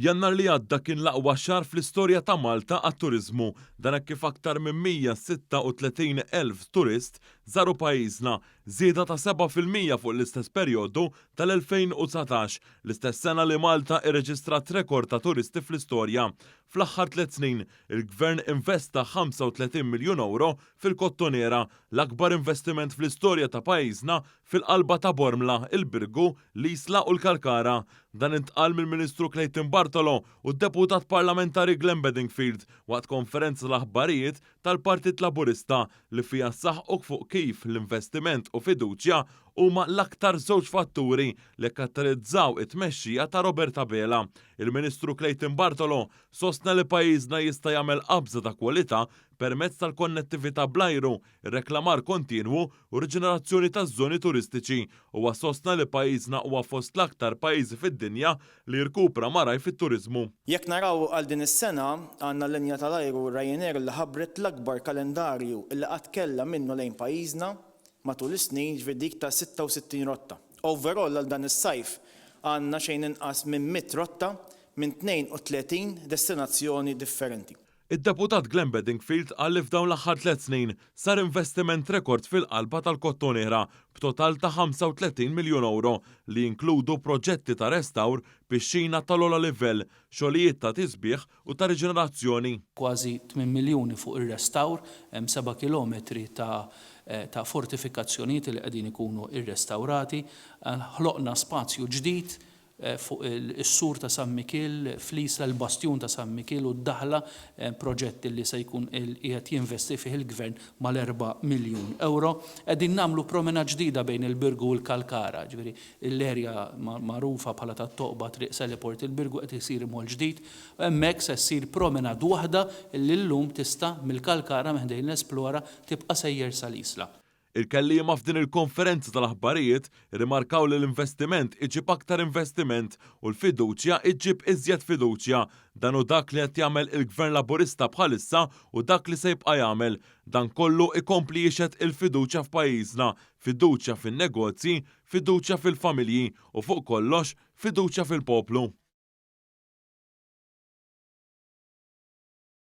Jannar li għadda kien l-aqwa xahar fl-istorja ta' Malta għat-turiżmu. Dan hekk kif aktar minn 136,000 turist żaru pajjiżna, żieda ta' 7% fuq l-istess perjodu tal-2019, l-istess sena li Malta irreġistrat rekord ta' turisti fl-istorja. Fl-aħħar tliet snin, il-Gvern investa 35 miljun ewro fil-Kottonera, l-akbar investiment fl-istorja ta' pajjiżna fil-qalba ta' Bormla, il-Birgu, l-Isla u l-Kalkara. Dan intqal mill-Ministru Clayton Bartolo u d-Deputat Parlamentari Glenn Bedingfield waqt konferenza tal-aħbarijiet tal-Partit Laburista li fiha saħqu fuq kif l-investiment u fiduċja huma l-aktar żewġ fatturi li kkatalizzaw it-tmexxija ta' Robert Abela. Il-Ministru Clayton Bartolo sostna li pajjiżna jista' jagħmel qabża ta' kwalità permezz tal-konnettività bl-ajru, ir-reklamar kontinwu u r-riġenerazzjoni taż-żoni turistiċi. Huwa sostna li pajjiżna huwa fost l-aktar pajjiżi fid-dinja li jirkupra malajr fit-turiżmu. Jekk naraw għal din is-sena, għandna l-linja tal-ajru Ryanair li ħabbret l-akbar kalendarju li qatt kellha minnu lejn pajjiżna matul is-snin, jiġifieri dik ta' 66 rotta. Overall għal dan is-sajf għandna xejn inqas minn 100 rotta minn 32 destinazzjoni differenti. Id-Deputat Glenn Bedingfield qal li f'dawn l-aħħar tliet snin sar investiment rekord fil-qalba tal-Kottonera b'total ta' 35 miljun ewro li jinkludu proġetti ta' restawr, pixxina tal-ogħla livell, xogħlijiet ta' tisbiħ u ta' riġenerazzjoni. Kważi tmien miljuni fuq ir-restawr, hemm seba' kilometri ta' ta' fortifikazzjonijiet li qegħdin ikunu rrestawrati, ħloqna spazju ġdid fuq is-sur ta' San Mikiel fl-Isla, il-bastjun ta' San Mikiel u d-daħla, proġett li se jkun qiegħed jinvesti fih il-Gvern mal-erba' miljun ewro. Qegħdin nagħmlu promenade ġdida bejn il-Birgu u l-Kalkara, jiġifieri l-area magħrufa bħala tat-Toqba, Triq Seliport il-Birgu qed isir mall ġdid. Hemmhekk se ssir promenade waħda li llum tista' mill-Kalkara minn ħdejn l-Esplora tibqa' sejjer sal-Isla. Il-kelliema f'din il-konferenza tal-aħbarijiet irrimarkaw li l-investiment iġib aktar investiment u l-fiduċja iġġib iżjed fiduċja. Dan hu dak li qed jagħmel il-Gvern Laburista bħalissa u dak li se jibqa' jagħmel. Dan kollu ikompli jixhed il-fiduċja f'pajjiżna, fiduċja fin-negozji, fiduċja fil-familji u fuq kollox, fiduċja fil-poplu.